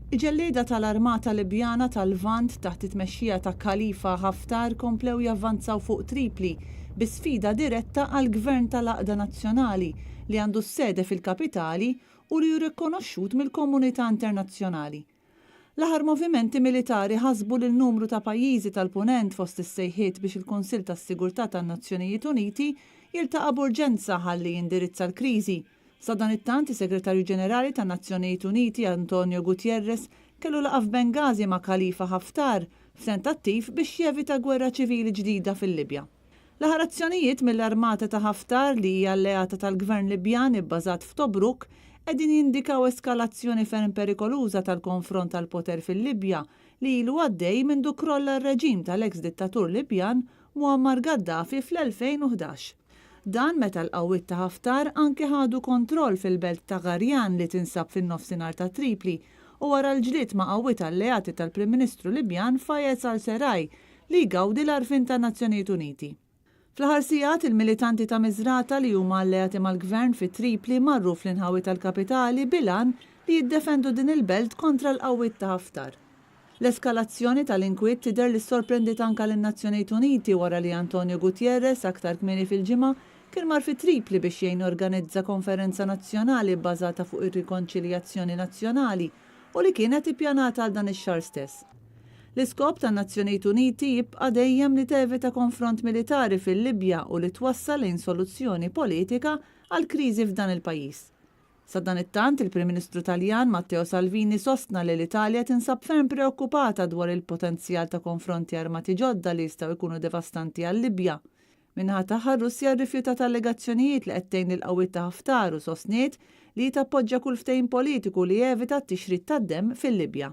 Il-ġellieda tal-Armata Libjana tal-Lvant taħt it-tmexxija ta' Khalifa Haftar komplew javvanzaw fuq Tripli bi sfida diretta għall-Gvern tal-Għaqda Nazzjonali li għandu s-sede fil-kapitali u li hu rikonoxxut mill-komunità internazzjonali. L-aħħar movimenti militari ħassbu lil numru ta' pajjiżi tal-Punent fost is-sejħiet biex il-Kunsill tas-Sigurtà tan-Nazzjonijiet Uniti jiltaqa' b'urġenza ħalli jindirizza l-kriżi. Sadanittant, is-Segretarju Ġenerali tan-Nazzjonijiet Uniti Antonio Gutierrez kellu laqgħa f'Benghazi ma' Khalifa Haftar f'tentattiv biex jevita gwerra ċivili ġdida fil-Libja. L-aħħar azzjonijiet mill-armata ta' Haftar, li hija alleata tal-Gvern Libjan ibbażat f'Tobruk, qegħdin jindikaw eskalazzjoni ferm perikoluża tal-konfront għall-poter fil-Libja li ilu għaddej mindu krolla r-reġim tal-eks dittatur Libjan Muammar Gaddafi fl-2011. Dan meta l-qawwiet ta' Haftar anki ħadu kontroll fil-belt ta' Gharian li tinsab fin-nofsinhar ta' Tripli u wara l-ġlied ma' qawwiet alleati tal-Prim Ministru Libjan Fayez al-Serraj li jgawdi l-għarfien tan-Nazzjonijiet Uniti. Fl-aħħar sigħat, il-militanti ta' Misrata li huma alleati mal-Gvern fi Tripli marru fl-inħawi tal-kapitali bil-għan li jiddefendu din il-belt kontra l-qawwiet ta' Haftar. L-eskalazzjoni tal-inkwiet tidher li ssorprendiet anke lin-Nazzjonijiet Uniti wara li Antonio Gutierrez aktar kmieni fil-ġimgħa kien mar fi Tripli biex jgħin jorganizza konferenza nazzjonali bbażata fuq ir-rikonċiljazzjoni nazzjonali u li kienet ippjanata għal dan ix-xahar stess. L-iskop tan-Nazzjonijiet Uniti jibqa' dejjem li tevita konfront militari fil-Libja u li twassal lejn soluzzjoni politika għall-kriżi f'dan il-pajjiż. Sadanittant, il-Prim Ministru Taljan Matteo Salvini sostna li l-Italja tinsab ferm preokkupata dwar il-potenzjal ta' konfronti armati ġodda li jistgħu jkunu devastanti għal-Libja. Min-naħa tagħha r-Russja rrifjutat allegazzjonijiet li qed tgħin lill-qawwiet ta' Haftar u sostniet li hi tappoġġja kull ftehim politiku li jevita t-tixrid tad-demm fil-Libja.